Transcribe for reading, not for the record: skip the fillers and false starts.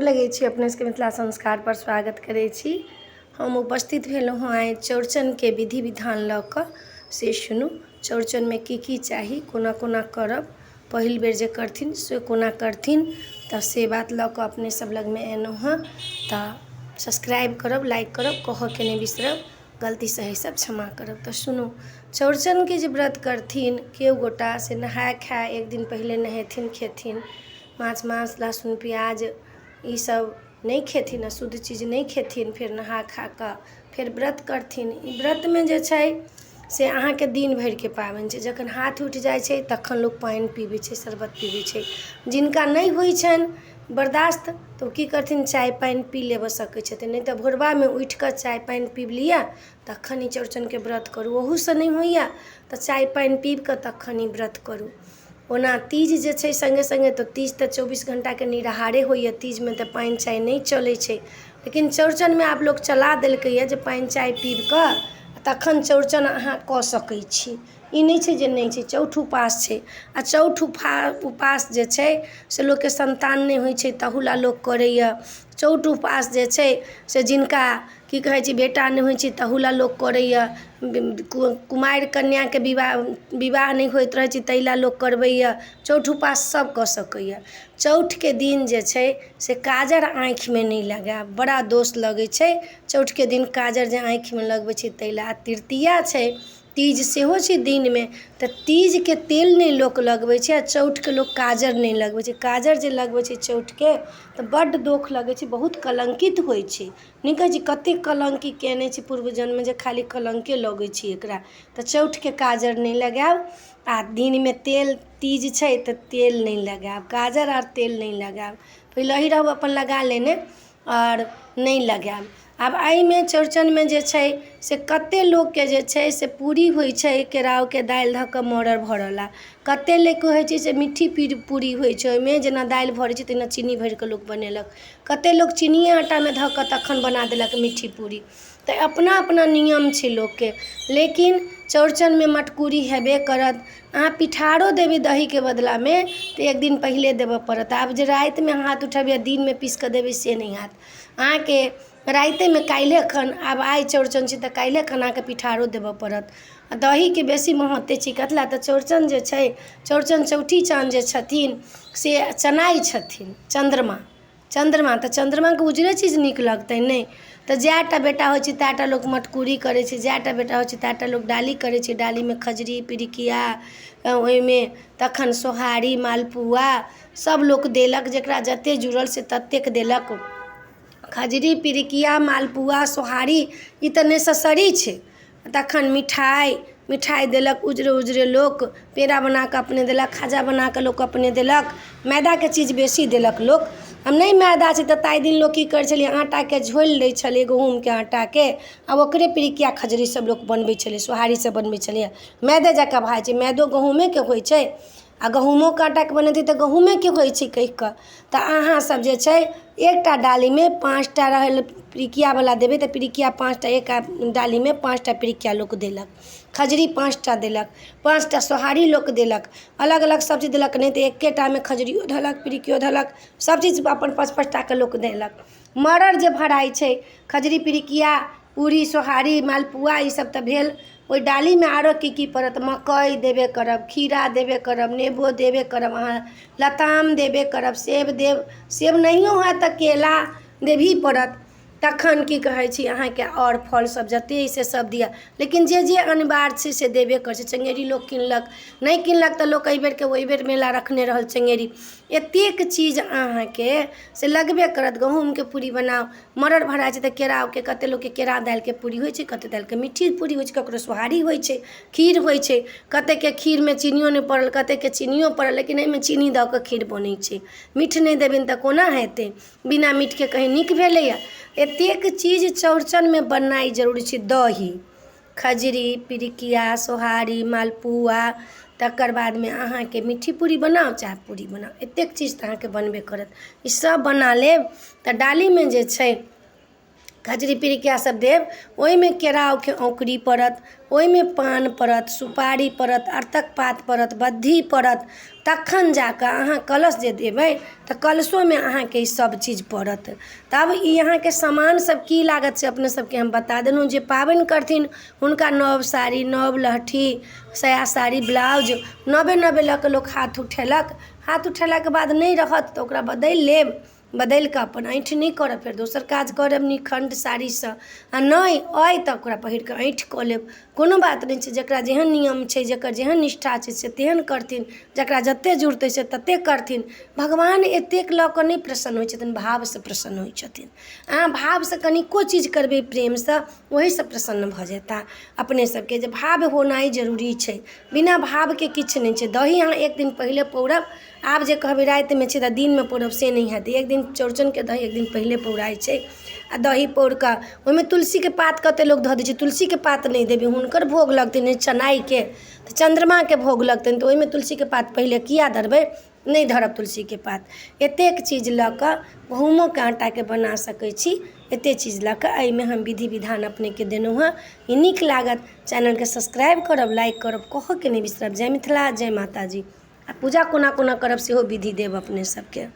गोर लगै छी। अपने सबके मिथिला संस्कार पर स्वागत करै छी। हम उपस्थित भेलहुँ हँ आइ चौड़चनके विधि विधान लऽ कऽ। से सुनू, चौड़चनमे की की चाही, कोना कोना करब, पहिल बेर जे करथिन से कोना करथिन, तऽ से बात लऽ कऽ अपने सब लगमे एलहुँ हँ। तऽ सब्सक्राइब करब, लाइक करब, कहऽके नहि बिसरब, गलती सही सब क्षमा करब। तऽ सुनू, चौड़चनके जे व्रत करथिन केओ गोटा, से नहाय खाय एक दिन पहिले नहेथिन खेथिन, माछ मांस लहसुन प्याज ई सब नहि खेथिन, अशुद्ध चीज नहि खेथिन। फेर नहा खा कऽ फेर व्रत करथिन। ई व्रतमे जे छै से अहाँके दिन भरिके पाबनि छै। जखन हाथ उठि जाइ छै तखन लोक पानि पीबै छै, शरबत पीबै छै। जिनका नहि होइ छनि बर्दाश्त तऽ ओ की करथिन, चाय पानि पी लेबऽ सकै छथिन। नहि तऽ भोरबामे उठि कऽ चाय पानि पीब लिअ, तखन ई चौड़चनके व्रत करू। ओहूसँ नहि होइए तऽ चाय पानि पीब कऽ तखन ई व्रत करू। ओना तीज जे छै सङ्गे सङ्गे, तऽ तीज तऽ 24 घण्टाके निराहारे होइए, तीजमे तऽ पानि चाय नहि चलै छै। लेकिन चौड़चनमे आब लोक चला देलकैए जे पानि चाय पीब कऽ तखन चौड़चन अहाँ कऽ सकै छी। ई नहि छै जे नहि छै। चौठ उपास छै, आ चौठ उपास जे छै से लोकके सन्तान नहि होइ छै तहू लए लोक करैए। चौठ उपास जे छै से जिनका की कहै छै बेटा नहि होइ छै तहू लए लोक करैए। कुमारि कन्याके विवाह नहि होइत रहै छै ताहि लए लोक करबैए। चौठ उपास सभ कऽ सकैए। चौठके दिन जे छै से काजर आँखिमे नहि लगायब, बड़ा दोष लगै छै चौठके दिन काजर जे आँखिमे लगबै छै ताहि लए। आ तृतीया छै, तीज सेहो छै दिनमे, तऽ तीजके तेल नहि लोक लगबै छै आ चौठके लोक काजर नहि लगबै छै। काजर जे लगबै छै चौठके तऽ बड्ड दोख लगै छै, बहुत कलङ्कित होइ छै। नहि कहै छै कतेक कलङ्की कयने छै पूर्व जन्ममे जे खाली कलङ्के लगै छै एकरा। तऽ चौठके काजर नहि लगायब, आ दिनमे तेल, तीज छै तऽ तेल नहि लगायब, काजर आर तेल नहि लगायब। पहिलही रहब अपन लगा लेने, आओर नहि लगायब। आब एहिमे चौड़चनमे जे छै से कतेक लोकके जे छै से पूरी होइ छै केराउके दालि धऽ कऽ मड़ड़ भरऽ लए। कतेक लोकके होइ छै से मिट्ठी पूरी होइ छै, ओहिमे जेना दालि भरै छै तेना चीनी भरि कऽ लोक बनेलक। कतेक लोक चिनिए आटामे धऽ कऽ तखन बना देलक मिट्ठी पूरी। तऽ अपना अपना नियम छै लोकके, लेकिन चौड़चनमे मटकुरी हेबे करत। अहाँ पिठारो देबै दहीके बदलामे तऽ एक दिन पहिले देबय पड़त। आब जे रातिमे हाथ उठबियै, दिनमे पीस कऽ देबै से नहि हैत। अहाँके रातिमे काल्हिए खन, आब आइ चौड़चन छै तऽ काल्हिए खन अहाँके पिठारो देबय पड़त। आ दहीके बेसी महत्व छै, कथी लए तऽ चौड़चन जे छै, चौड़चन चौठी चाँद जे छथिन से चनाइ छथिन, चन्द्रमा, चन्द्रमा तऽ चन्द्रमाके उजरे चीज नीक लगतै नहि तऽ जए टा बेटा होइ छै तए टा लोक मटकुरी करै छै, जए टा बेटा होइ छै तए टा लोक डाली करै छै। डालीमे खजरी पिरिकिया, ओहिमे तखन सोहारी मालपुआ सभ लोक देलक, जकरा जतेक जुड़ल से ततेक देलक। खजरी पिरिकिया मालपुआ सोहारी ई तऽ नेसेसरी छै। तखन मिठाइ, मिठाइ देलक उजरे उजरे लोक, पेड़ा बना कऽ अपने देलक, खाजा बना कऽ लोक अपने देलक, मैदाके चीज बेसी देलक लोक। आ नहि मैदा छै तऽ ताहि दिन लोक की करै छलै, आटाके झोलि लै छलै, गहूँमके आटाके, आ ओकरे पिरिकिया खजरी सभ लोक बनबै छलै, सोहारीसभ बनबै छलैए। मैदे जँका भऽ जाइ छै, मैदो गहूँमेके होइ छै, आ गहूँमोके आटाके बनेतै तऽ गहूँमेके होइ छै कहि कऽ। तऽ अहाँसभ जे छै एकटा डालीमे 5टा रहल पिरिकियावला देबै तऽ पिरिकिया 5टा, एक डालीमे 5टा पिरिकिया लोक देलक, खजरी 5टा देलक, 5टा सोहारी लोक देलक, अलग अलग सभचीज देलक। नहि तऽ एक्केटामे खजरियो देलक, पिरिकियो देलक, सभचीज अपन 5 5टाके लोक देलक। मड़ड़ जे भराइ छै, खजरी पिरिकिया पूरी सोहारी मालपुआ ईसभ तऽ भेल, ओहि डालीमे आरो की की पड़त? मकइ देबे करब, खीरा देबे करब, नेबो देबे करब, अहाँ लताम देबे करब, सेब देब, सेब नहियो हैत तऽ केरा देबही पड़त। तखन की कहै छी अहाँके, आओर फल सब जते अइ से सब दिअ, लेकिन जे जे अनिवार्य छै से देबे करै छै। चङ्गेरी लोक किनलक, नहि किनलक तऽ लोक एहिबेरके ओहिबेर मेला रखने रहल चङ्गेरी। एतेक चीज अहाँके से लगबे करत। गहूँमके पूरी बनाउ, मड़ड़ भराइ छै तऽ केराउके, कतेक लोकके केराउ दालिके पूरी होइ छै, कतेक दालिके मिट्ठी पूरी होइ छै, ककरो सोहारी होइ छै, खीर होइ छै। कतेकके खीरमे चिन्निओ नहि पड़ल, कतेकके चिन्निओ पड़ल, लेकिन एहिमे चीनी दऽ कऽ खीर बनै छै। मीठ नहि देबनि तऽ कोना हेतै? बिना मीठके कहीँ नीक भेलैए? एतेक चीज चौड़चनमे बननाइ जरूरी छै। दही, खजरी, पिरिकिया, सोहारी, मालपुआ, तकर बादमे अहाँके मिट्ठी पूरी बनाउ चाहे पूरी बनाउ, एतेक चीज तऽ अहाँके बनबे करत। ईसभ बना लेब तऽ डालीमे जे छै खजरी पिरिकिया सब देब, ओहिमे केराउके औँकरी पड़त, ओहिमे पान पड़त, सुपारी पड़त, अरतक पात पड़त, बद्धी पड़त। तखन जाकऽ अहाँ कलश जे देबै तऽ कलशोमे अहाँके ई सब चीज पड़त। तब ई अहाँके सामान सब की लागत से अपने सबके हम बता देलहुँ। जे पाबनि करथिन हुनका नव साड़ी, नव लहठी, साया साड़ी, ब्लाउज नवे नवे लऽ कऽ लोक हाथ उठेलक। हाथ उठेलाके बाद नहि रहत तऽ ओकरा बदलि लेब, बदलि कऽ अपन ऐँठ नहि करब, फेर दोसर काज करब निखण्ड साड़ीसँ। आ नहि अइ तऽ ओकरा पहिर कऽ ऐँठ कऽ लेब, कोनो बात नहि छै। जकरा जेहन नियम छै, जकर जेहन निष्ठा छै, से तेहन करथिन। जकरा जतेक जुड़तै से ततेक करथिन। भगवान एतेक लऽ कऽ नहि प्रसन्न होइ छथिन, भावसँ प्रसन्न होइ छथिन। अहाँ भावसँ कनिको चीज करबै प्रेमसँ, ओहीसँ प्रसन्न भऽ जेता। अपने सबके जे भाव होनाइ जरूरी छै, बिना भावके किछु नहि छै। दही अहाँ एक दिन पहिले पौरब, आब जे कहबै रातिमे छै तऽ दिनमे पौरब, से नहि हैत। एक दिन चौड़चनके दही एक दिन पहिले पौराइ छै। आ दही पौर कऽ ओहिमे तुलसीके पात कतेक लोक धऽ दै छै, तुलसीके पात नहि देबै। हुनकर भोग लगतनि चनाइके, तऽ चन्द्रमाके भोग लगतनि, तऽ ओहिमे तुलसीके पात पहिले किया धरबै? नहि धरब तुलसीके पात। एतेक चीज लऽ कऽ गहूँमोके आटाके बना सकै छी। एतेक चीज लऽ कऽ एहिमे हम विधि विधान अपनेके देलहुँ हेँ। ई नीक लागत, चैनलके सब्सक्राइब करब, लाइक करब, कहऽके नहि बिसरब। जय मिथिला, जय माताजी। आ पूजा कोना कोना करब सेहो विधि देब अपने सबके।